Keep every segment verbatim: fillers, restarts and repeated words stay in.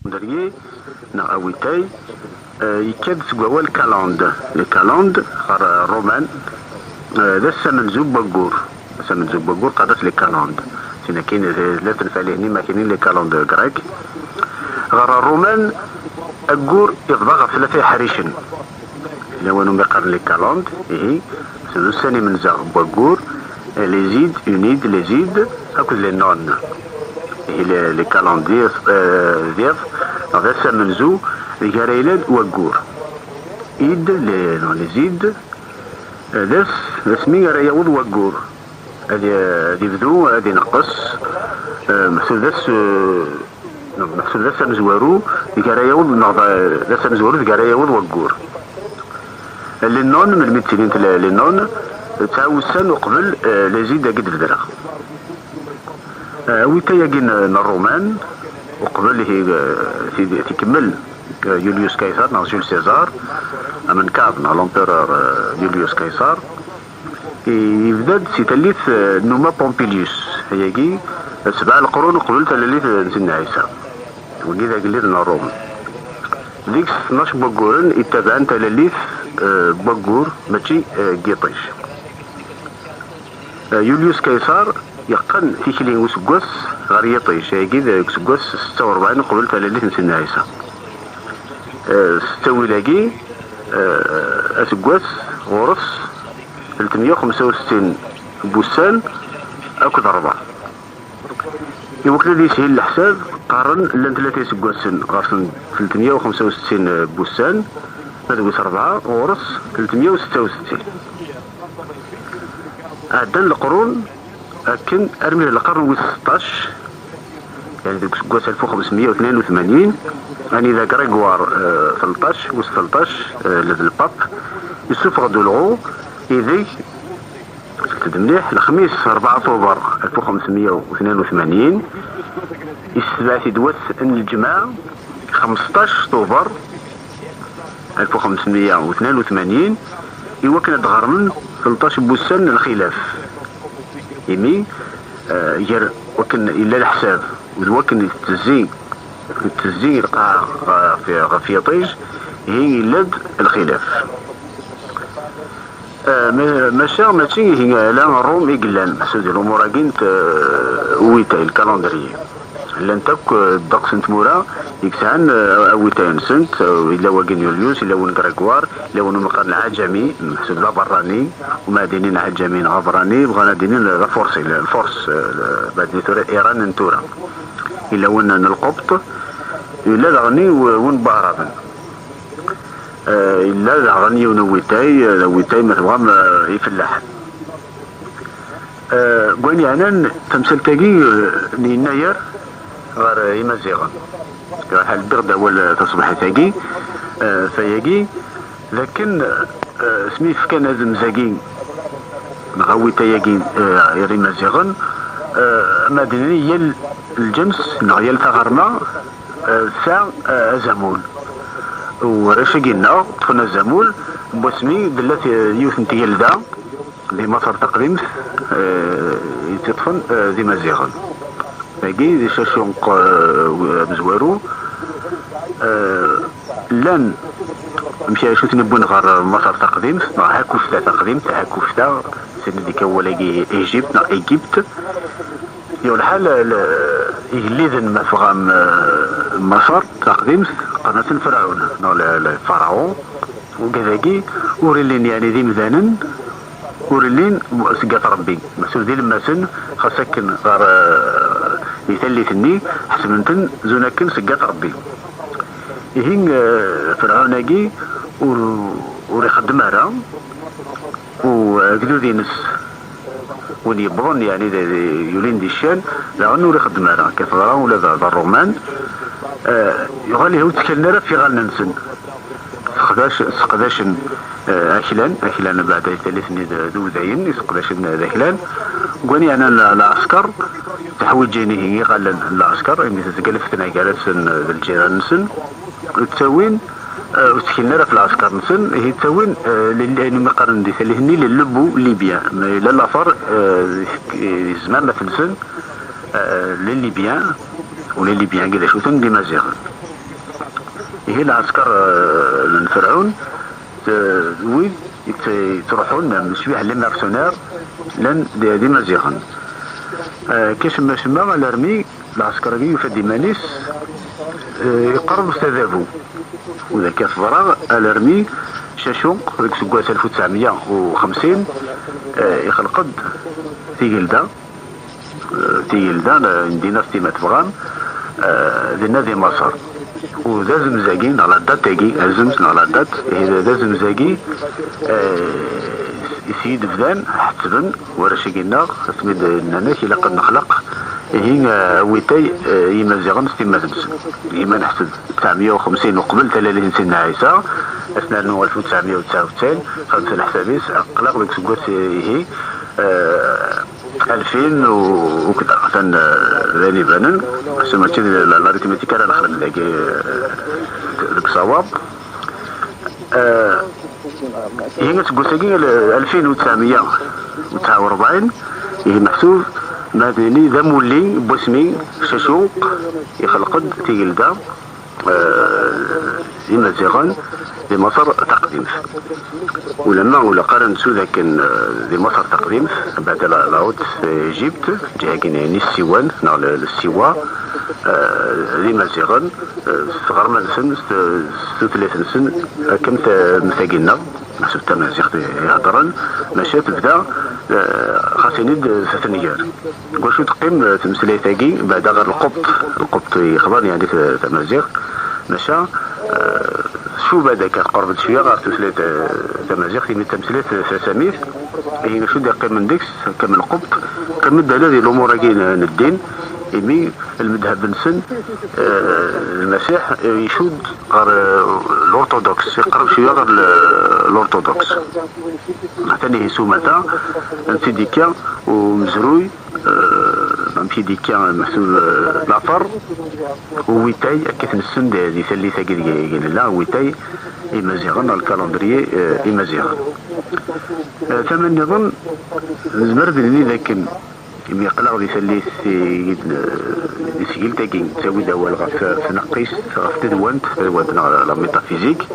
Derye neɣ awitay, eh, yekka-d seg wawal kalend. Les calendes, ɣer Ṛṛuman, eh, d ass amenzu n waggur. Ass amenzu n waggur, qqaren-as les calendes. Sin akin, eh, la tenfalihin imakinin les calendes grecs. Ɣer Ṛṛuman, aggur yebḍa ɣef tlata iḥricen. Yella win umi qqaren les calendes, ihi, d ussan imenza n waggur, les ides, une ide, les ides, akked les nones. Ihi, les, les calendes, eh, d iḍ, neɣ d ass amenzu, deg ara yellan waggur. Ide, les, non, les ides, eh, d ass, d asmi ara yaweḍ waggur. Ad, ad ibdu, ad ineqqes, eh, meḥsub d ass, eh, meḥsub d ass amezwaru deg ara yaweḍ, neɣ d, d ass amezwaru deg ara yaweḍ waggur. Les nones, melmi d-ttilint les, les nones, tesɛa ussan uqbel, eh, les ides-agi d-bedreɣ. Eh, awitay-agi n, n Ṛṛuman, uqbel ihi, eh, tid-, tikemmel, eh, Julius Caesar neɣ Jules César, amenkaṛ neɣ l'empereur, eh, Julius Caesar, i-, yebda-d si tallit, eh, Numa Pompilius, ayagi, eh, sebɛa leqrun uqbel talalit, eh, n Sidna Ɛisa. Wagi d agellid n Ṛṛum. Deg-s tnac n wagguren ittabaɛen talalit, eh, n waggur, mačči, eh, n yiṭij. Eh, Julius Caesar yeqqen tikli n useggas ɣer yiṭij, ayagi deg useggas setta u rebɛin uqbel talalit n Sidna Ɛisa. Eh, s ttawil-agi, eh, aseggas ɣur-s tlettmeyya u xemsa u settin n wussan akked rebɛa. Iwakken ad yishil leḥsab, qqaren llan tlata iseggasen ɣer-sen tlettmeyya u xemsa u settin n wussan, ma d wis rebɛa ɣur-s tlettmeyya u setta u settin. Ɛeddan leqrun akken armi d lqern wis seṭṭac, yani deg useggas alef u xemsemya u tnayen u tmanyin, anida Grégoire, eh, telṭac, wis telṭac, eh, le, le pape, yessufeɣ-d ulɣu ideg, ttut mliḥ, lexmis rebɛa tuber alef u xemsemya u tnayen u tmanyin, yessetbeɛ-t-id wass n lǧemɛa, xemseṭṭac tuber alef u xemsemya u tnayen u tmanyin, i wakken ad d-ɣermen tleṭṭac n wussan n lxilaf. Imi, eh, gar wakken yella leḥsab d wakken tettezzi, tettezzi lqaɛa ɣef, ɣef yiṭij, ihi yella-d lxilaf. Eh, ma-, maca mačči ihi ala Ṛum i yellan, meḥsub di lumuṛ-agi n t-, eh, uwitay, le calendrier. Llant akk, eh, ddeqs n tmura i yesɛan, eh, awitay-nsent, eh, yella wagi n Yulius, yella win n Grégoire, yella win umi qqaren lɛajami, meḥsub d abeṛṛani, uma ad inin ɛajami neɣ abeṛṛani, bɣan ad inin d afuṛsi, lfurs, eh, ma d tura Iran n tura. Yella win n Lqubṭ, yella daɣen win n Waɛraben. Eh, yella daɣen yiwen n uwitay, eh, d awitay, ma tebɣam, eh, ifellaḥen. Eh, deg wayen yeɛnan tamsalt-agi, eh, n yennayer ɣer, eh, Imaziɣen. Ḥal ddiɣ-d awal, eh, taṣebḥit-agi, eh, tayagi, d akken, eh, asmi fkan azemz-agi, neɣ awitay-agi, eh, ɣer Imaziɣen, eh, ma d-nini yal lǧens, neɣ yal taɣerma, eh, tesɛa, eh, azamul. U arrac-agi-nneɣ ṭṭfen azamul n wasmi d-tella t-, yiwet n tgelda di Maṣer taqdimt, eh, i tt-iṭṭfen, eh, d Imaziɣen. Tagi d cacunq, eh, amezwaru. Eh, llan, amek ara cuten wwin ɣer Maṣer taqdimt, neɣ Hakufta taqdimt, Hakufta, sani d-ikka wawal-agi Égypte neɣ Égypte. Yuɣ lḥal, l-, igelliden, ma tebɣam, eh, Maṣer taqdimt, qqaren-asen Ferɛun, neɣ le, le pharaon. Ugad-agi ur llin, yani, d imdanen, ur llin seg at Ṛebbi. Meḥsub d ilemmasen, xas akken ɣer, eh, di tallit-nni, ḥesben-ten zun akken seg at Ṛebbi. Ihi, eh, Ferɛun-agi ur, ur ixeddem ara, u agdud-ines win yewwḍen, yani, d, d, yulin di ccan, daɣen ur ixeddem ara. Akka teḍra ula d, d Ṛṛuman, eh, yuɣal ihi ur ttkalen ara ɣef yiɣallen-nsen. Seqdac-, seqdacen, eh, aklan, aklan beɛda tallit-nni d, d udayen, i seqdacen d aklan. Deg wayen yeɛnan l-, lɛesker, tteḥwiǧen ihi iɣallen n lɛesker, imi tezga lfetna gar-asen d lǧiran-nsen. Ur ttawin, eh, ur ttkalen ara ɣef lɛesker-nsen, ihi ttawin, eh, les, ayen umi qqaren di tallit-nni les loups libyens. Ma yella later, eh, yezmer ma telsen, eh, les Libyens, u les Libyens-agi d acu-ten? D Imaziɣen. Ihi lɛesker, eh, n Ferɛun, eh, d wid yett-, yettruḥun, eh, cbiḥ les mercenaires, llan d, d imaziɣen. Eh, akka cemma cemma, alarmi lɛesker-agi yufa-d iman-is, eh, iqerreb s adabu. U d akka teḍra, alarmi Cacunq, deg useggas alef u tesɛemya u xemsin, eh, ixleq-d Tigelda, eh, Tigelda, eh, n dinasti ma tebɣam, eh, dinna di Maṣer. U d azemz-agi, neɣ la date-agi, azemz neɣ la date, ihi d, d azemz-agi, eh, i s-yid-bdan ḥettben warrac-agi-nneɣ, asmi d-nnan-ak ilaq ad nexleq, ihi, eh, awitay, eh, i Yimaziɣen s timmad-nsen. Ihi ma neḥseb tesɛemya u xemsin uqbel talalit n Sidna Ɛisa, ad s-nernu alef u tesɛemya u tesɛa u tesɛin, xedmet leḥsab-is, aql-aɣ deg useggas, ihi, eh, alfin u, u kda. Atan, eh, d ayen ibanen, ḥsu mačči d la, l'arithmétique ara nexdem dagi, eh, deg usawaḍ. Eh, ihi aseggas-agi, al-, alfin u tesɛemya u tesɛa u rebɛin, ihi meḥsub, ma ad nini, d amulli n wasmi Cacunq ixleq-d Tigelda, eh, Imaziɣen di Maṣer taqdimt. Ulamma ur ilaq ara nettu dakken, eh, di Maṣer taqdimt, bada la, la haute Égypte, lǧiha-agi n, n ssiwan, neɣ le, le Siwa, eh, d Imaziɣen, eh, s tɣerma-nsen, s, s tutlayt-nsen, akka am ta-, am tagi-nneɣ, meḥsub d tamaziɣt i, i heddren, maca tebda, eh, xas ini-d, eh, tenger. Deg wacu teqqim, eh, tmeslayt-agi, beɛda ɣer lqebṭ, lqebṭ yexḍan, yeɛni, t-, tamaziɣt, maca, eh, tcuba-d akka, tqerreb-d cwiya ɣer tutlayt, eh, tamaziɣt, imi d tameslayt tasamit, ihi acu d-iqqimen deg-s, akka am lqebṭ, qqimen-d ala di lumuṛ-agi n, n ddin, imi lmedheb-nsen, eh, Lmasiḥ, eh, icudd ɣer, eh, l'orthodoxe, iqerreb cwiya ɣer l-, l'orthodoxe. Atan ihi s umata, ansi d-ikka umezruy, eh, amek i d-ikka meḥsub, eh, later, uwitay, akka i t-nessen di, di tallit-agi deg, deg nella, uwitay imaziɣen, neɣ lkalandriye, eh, imaziɣen. Eh, tama nniḍen, nezmer ad nini d akken imi aql-aɣ di tallit i, i, di tgilt-agi, nettawi-d awal ɣef tneqqist, ɣef tedwant, tadwant neɣ la métaphysique.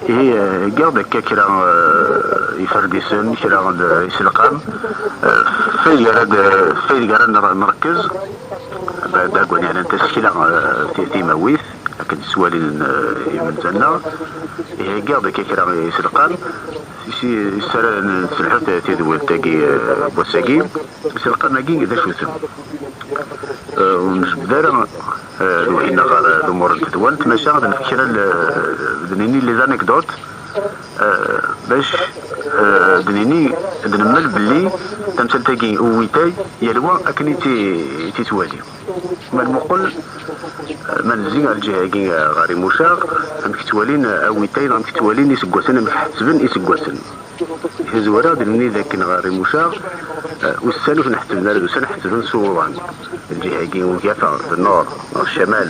Ihi, eh, heggaɣ-d akka kra, eh, iferdisen, kra n iselqam, eh, f aydeg ara d, f aydeg ara nr-, nrekkez, ba-, dagwan yeɛnan tasekla, eh, ti-, timawit, akken ttwalin, eh, imenza-nneɣ. Ihi, heggaɣ-d akka kra iselqam, isi, isi ara n-, nselḥu t-, tidwilt-agi, eh, n wass-agi. Iselqam-agi d acu-ten? Eh, ur njbed ara, eh, lewhi-nneɣ ɣer, eh, lumuṛ n tedwant, maca ad nefk kra n, ad nini les anecdotes, eh, bac, eh, ad nini, ad nemmel belli tamsalt-agi n uwitay, yal wa akken i tt-, i tt-ittwali. Ma nmuqel, eh, ma nezzi ɣer lǧiha-agi, eh, ɣer Imucaɣ, amek ttwalin, eh, awitay, neɣ amek ttwalin iseggasen, amek ḥettben iseggasen. Tazwara d nni dakken ɣer Imucaɣ, eh, ussan ur ten-ḥettben ara d ussan ḥettben s uwḍan. Lǧiha-agi ugafa, d nord, neɣ ccamal,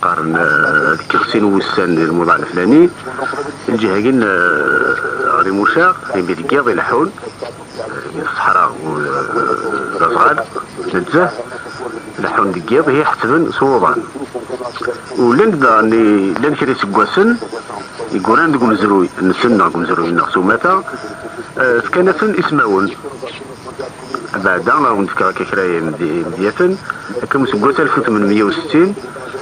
qqaren, eh, deg ixsin n wussan di lmuḍan leflani. Lǧiha-agi n, eh, ɣer Imucaɣ, imi deg yiḍ ileḥḥun, eh, di ṣṣeḥra, u, eh, d aẓɣal nezzeh, leḥḥun deg yiḍ, ihi ḥettben s uwḍan. U llan daɣen i, llan kra iseggasen, i yuran deg umezruy-nsen neɣ deg umezruy-nneɣ s umata, eh, fkan-asen ismawen. Abeɛda, ad wen-d-fkeɣ akka kra n imedyaten. Akka, useggas alef u tmenmeyya u settin,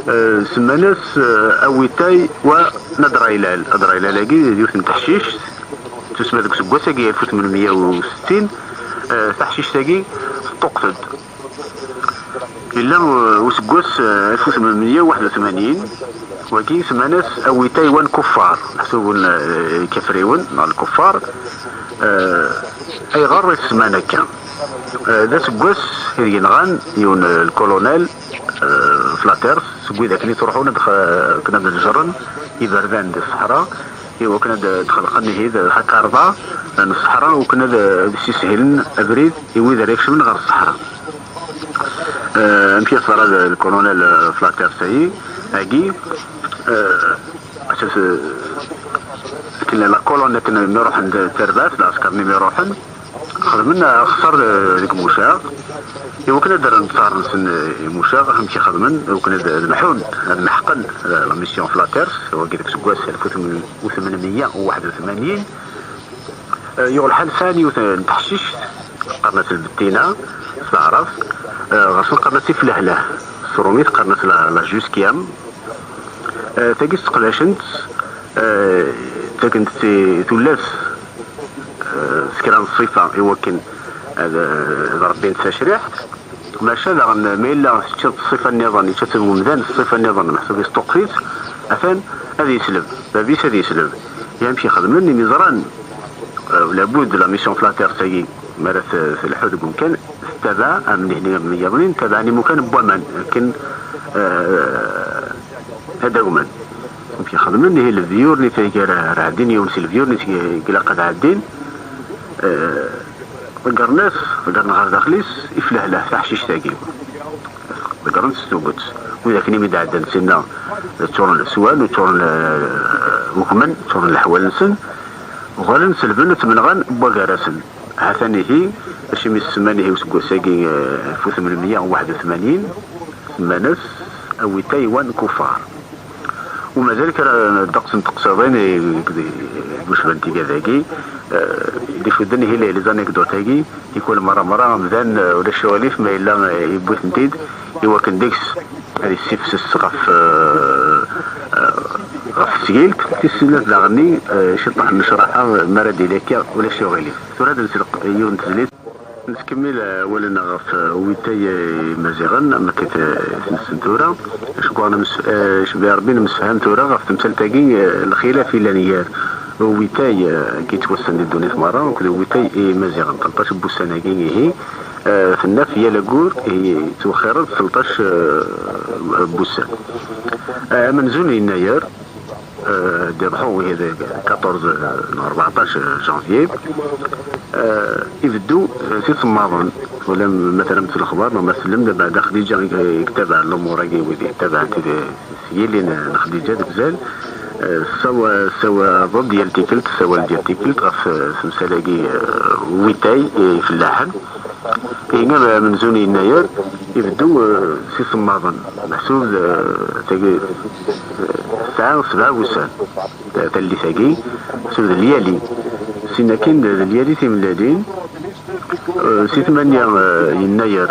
eh, semman-as, eh, awitay wa n Adraylal. Adraylal-agi d yiwet n teḥcict, tusma deg useggas-agi alef u tmenmeyya u settin, eh, taḥcict-agi teṭṭuqet-d. Yella, uh, useggas, uh, alef u tmenmeyya u waḥed u tmanyin, wagi semman-as awitay wa n kuffar, meḥsub n, uh, ikafriwen, neɣ lkuffar, uh, ayɣer i t-semman akka? Uh, d aseggas ideg nɣan yiwen, uh, lkulunal, uh, Flatters, seg wid akken i ttruḥun ad x-, akken ad neǧren iberdan di ṣṣeḥra, i wakken ad d-xelqen ihi d lḥakarḍa n ṣṣeḥra, wakken ad, ad ssishilen abrid i wid ara ikecmen ɣer ṣṣeḥra. Eh, amek i teḍra d lkulunal, eh, Flatter Sayi, agi, eh, akken la kolon akken mi ruḥen d tarbat, lɛesker-nni mi ruḥen, Xedmen axeṣṣar, eh, deg Mucaɣ, iwakken ad rren ttaṛ-nsen, eh, i Mucaɣ, amek i xedmen, iwakken ad, ad mḥun, ad meḥqen, eh, la mission Flatters, wagi deg useggas alef u tmenmeyya u waḥed u tmanyin. Eh, yuɣ lḥal sɛan yiwet n teḥcict, qqaren-as lbettina s taɛrabt, eh, ɣer-sen qqaren-as iflehlah, s trumit qqaren-as la, la jusquiam. Eh, tagi sseqdacen-tt, eh, ttaken-tt i tullas, eh, s kra n ṣṣifa i wakken ad, ad ṛebbint tacriḥt. Maca daɣen ma yella teččiḍ ṣṣifa nniḍen, yečča-tt umdan ṣṣifa nniḍen, meḥsub yesṭuqqet-itt, atan ad yesleb, bab-is ad yesleb. Amek i xedmen imi ẓran, eh, labud la mission Flatters-agi, mi ara t-, telḥu deg umkan, tettabaɛ, am nihni am yiḍnin, tabaɛen imukan n waman, akken, eh, ad agmen. Amek i xedmen, ihi lebyur-nni tagi ara, ara ɛeddin, yiwen si lebyur-nni tagi ilaq ad ɛeddin, eh, ḍeggren-as, ḍeggren ɣer daxel-is, iflehlah, taḥcict-agi. Ḍeggren-tt s tuget. Wid akken imi d-ɛeddan sinna, ččuren leswal, u ččuren, eh, ugmen, ččuren leḥwal-nsen, uɣalen selben ad tmenɣan n wagar-asen. Ha-t-an ihi, acimi s-semman ihi useggas-agi, eh, alef u tmenmeyya u waḥed u tmanyin, semman-as Awitay wan kuffar. U mazal kra ddeqs n teqsiḍin i, i, i bucban tigad-agi, eh, d-icudden ihi les, les anecdotes-agi, tikwal merra merra amdan, eh, ulac aɣilif ma yella, eh, yewwi-tent-id i wakken deg-s ad yessifses ɣef, eh, eh, ɣef tesgilt. Tis snat daɣen-nni, eh, ciṭṭaḥ n lecraḥa, mi ara d-yili akka ulac aɣilif. Tura ad nselq yiwen n tezlit. Nettkemmil awal-nneɣ ɣef, eh, Awitay Imaziɣen, am akka i t-, i t-nessen tura. Acku nemes-, eh, cbi Rebbi nemsefham tura ɣef temsalt-agi, eh, lxilaf i yellan gar Awitay, eh, i yettwassen di ddunit merra, akked Awitay Imaziɣen. Tleṭṭac n wussan-agi ihi, eh, tenna ɣef yal aggur, ihi yettwexxir-d tleṭṭac, eh, n wussan. Eh, amenzu n yennayer, eh, d-iḍḥu, ihi d quatorze neɣ rbeɛṭac janvier, eh, ibeddu, eh, s isemmaḍen. Wala ma tram s lexbar, neɣ ma tellem, d abeɛda Xdiǧa i, i yettabaɛen lumuṛ-agi, wid yettabaɛen tid-, s yilin n Xdiǧa deg uzal. Eh, ssawa-, ssawaḍ-d yal tikkelt, ssawal-d yal tikkelt ɣef, eh, temsal-agi, eh, Witay, eh, ifellaḥen. Ihi amenzu n yennayer ibeddu, eh, s isemmaḍen, meḥsub, eh, tagi, eh, tesɛa sebɛa wussan, eh, tallit-agi, meḥsub d lyali. Sin akin d lyali timellalin, eh, si tmanya, eh, yennayer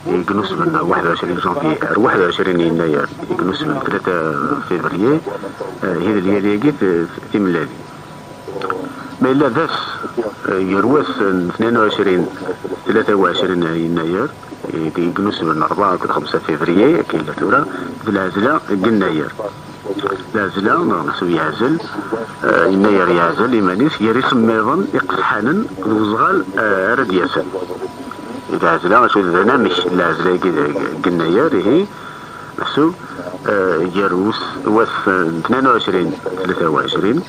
i inusben, waḥed u ɛecrin janvier ar waḥed u ɛecrin yennayer i inusben tlata février, eh, ihi d lyali-agi t-, timellalin. Ma yella d ass, eh, gar wass n tnin u ɛecrin, tlata u ɛecrin yennayer, i d-, i inusben rebɛa akked xemsa février, akken yella tura, d lɛezla n yennayer. Lɛezla, neɣ meḥsub yeɛzel, eh, yennayer yeɛzel iman-is gar isemmiḍen iqesḥanen d uzɣal, eh, ara d-yasen. Lɛezla, acu d anamek n lɛezla-agi n yennayer, ihi, meḥsub, eh, gar wass, wass n tnin u ɛecrin, tlata u ɛecrin,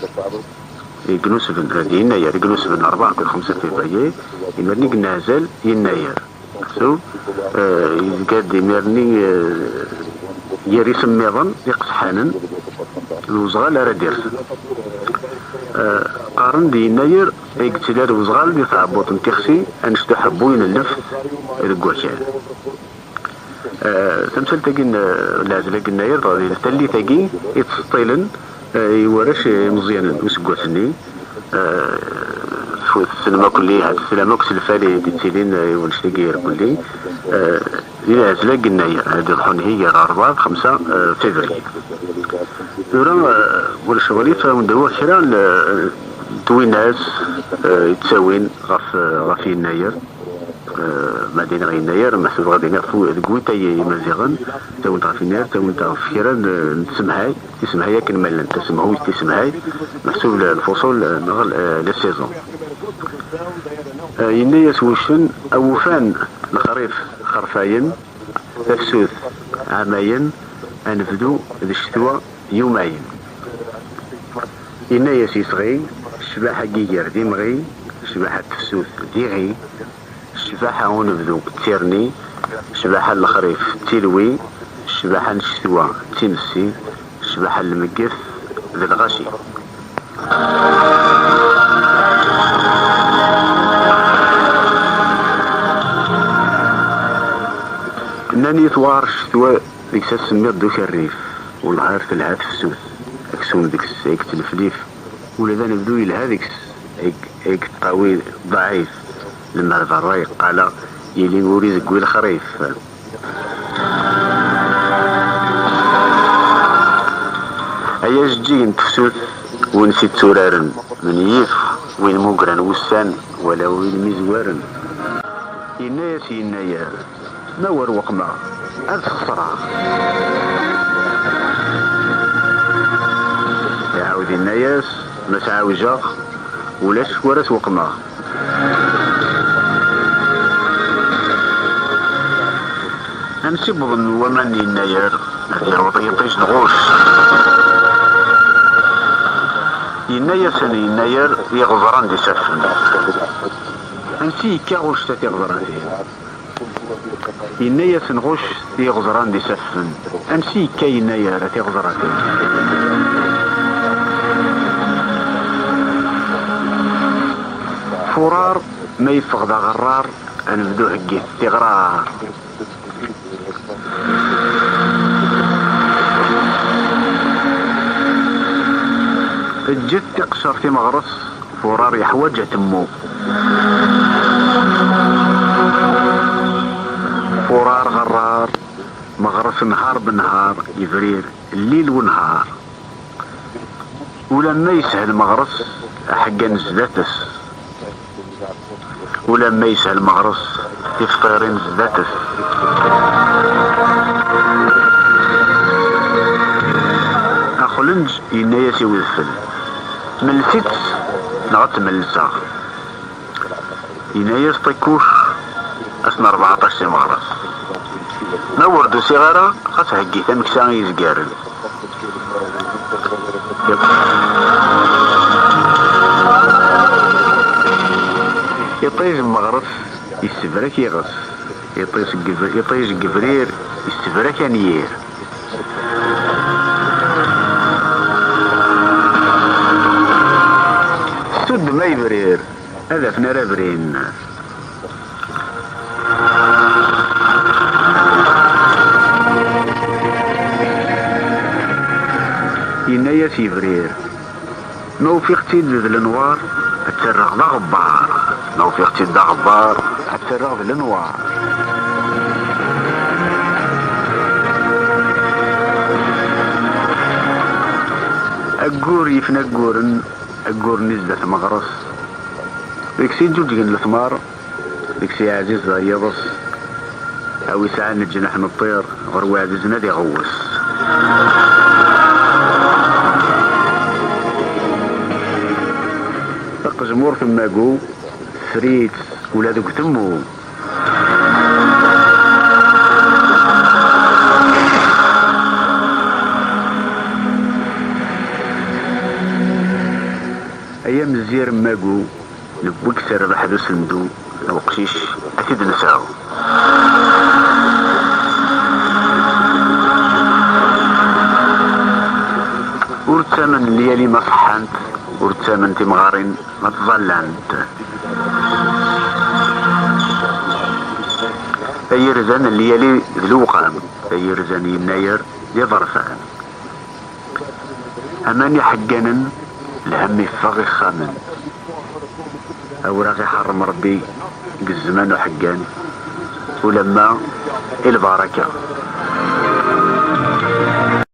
i inusben, eh, d yennayer, i inusben rebɛa akked xemsa février, imir-nni i yenna azal yennayer. So, eh, yezga-d imir-nni, eh, gar isemmiḍen iqesḥanen d uzɣal ara d-irsen. Eh, qqaren-d yennayer ay yettili ar uzɣal di tɛebbuḍt n tixsi, annect uḥebbuy n lleft deg wakal. Eh, tamsalt-agi n, eh, lɛezla n yennayer, dɣa di tallit-agi i ttseṭṭilen, eh, i warrac imeẓyanen useggas-nni. Eh, tfu-, tessnem akk lli-, teslam akk s lfal i d-ittilin, eh, i wannect-agi irkelli. Eh, di lɛezla n yennayer, ad iḍḥun ihi gar rebɛa d xemsa, eh, février. Tura, eh, ulac aɣilif, ad awen-d-awiɣ kra n, n twinas, eh, yettawin ɣef, eh, ɣef yennayer. Eh, ma d-iniɣ yennayer, meḥsub ɣad iniɣ fu-, deg Witay Imaziɣen, ttawint ɣef yennayer, ttawint ɣef kra n, n tsemhay, tisemhay akken ma llant, tasemhuyt, tisemhay, meḥsub l-, lfuṣul, eh, neɣ, eh, les saisons. Eh, yenna-yas wuccen: awufan lexrif xerfayen, tafsut ɛamayen, anebdu d ccetwa yumayen. Yenna-yas yesɣi: ccbaḥa n yiger d imɣi, ccbaḥa n tefsut d iɣi, ccbaḥa unebdu d tirni, ccbaḥa n lexrif d tilwi, ccbaḥa n ccetwa d tinessi, ccbaḥa n lmeggef d lɣaci. Nitwar ccetwa deg-s asemmiḍ d ukerrif, wellah ar telha tefsut, aksum deg-s ay yettleflif, ula d anebdu yelha deg-s ay ay yeṭṭawi ḍɛif, lemmer berra yeqqala yili ur izegwi lexrif. Ay ajeǧǧig n tefsut, win s itturaren, menyif win mugran wussan, wala win m-izwaren. Yenna-yas yennayer, ma wer weqmeɣ, ad xesreɣ. Iɛawed yenna-yas, ma s-ɛawjeɣ, ulac wara s-weqmeɣ. Ansi wwḍen waman n yennayer, ad yaweḍ yiṭij n ɣuc. Yenna-yasen yennayer i iɣeẓran d isaffen. Ansi yekka ɣuct a tiɣeẓratin? Yenna-yasen ɣuct i iɣeẓran d isaffen. Ansi yekka yennayer a tiɣeẓratin? Furar ma yeffeɣ d aɣerrar, anebdu heggit tiɣrar. Ǧǧet tiqcert i meɣres, furar yeḥwaǧ atemmu. Furar ɣerrar, meɣres nhar bnhar, yebrir llil u nhar. Ulamma yeshel meɣres, aḥeggan zdat-s. Ulamma yeshel meɣres, tifṭirin zdat-s. Axlenǧ yenna-yas i udfel, mellet-itt neɣ ad tt-mellseɣ. Yenna-yas ṭikuc, ass n rbeɛṭac si meɣres. Ma ur d-usiɣ ara, xas heggi tameksa i yezgaren. Iṭij n meɣres yessebrak iɣes. Iṭij n yeb-, iṭij n yebrir yessebrak anyir. Suddem ay brir, ad afen ara brin. Yenna-yas yebrir, ma ufiɣ-tt-id d lenwar, ad tt-rreɣ d aɣebbar. Ma ufiɣ-tt-id d aɣebbar, ad tt-rreɣ d lenwar. Aggur yifen agguren, aggur-nni zdat meɣres. Deg-s i ǧǧuǧgen letmar, deg-s i ɛziz yiḍes. A wi sɛan leǧnaḥ n ṭṭir, ɣer wi ɛzizen ad iɣewwes. Taqejmurt n magu, teffer-itt ula deg utemmu. Ay amezzir n magu, newwi-k s rrbeḥ d usendu, a uqcic, a t-id-nesɛu. Ur ttamen lyali ma ṣeḥḥant, ur ttamen timɣarin ma ttẓallant. Ay irdan n lyali d lewqam, ay irdan n yennayer d iḍerfan. Aman iḥegganen, lhemm iffeɣ ixxamen. Awraɣ iḥeṛṛem Ṛebbi deg zzman uḥeggan, ulamma i lbaraka.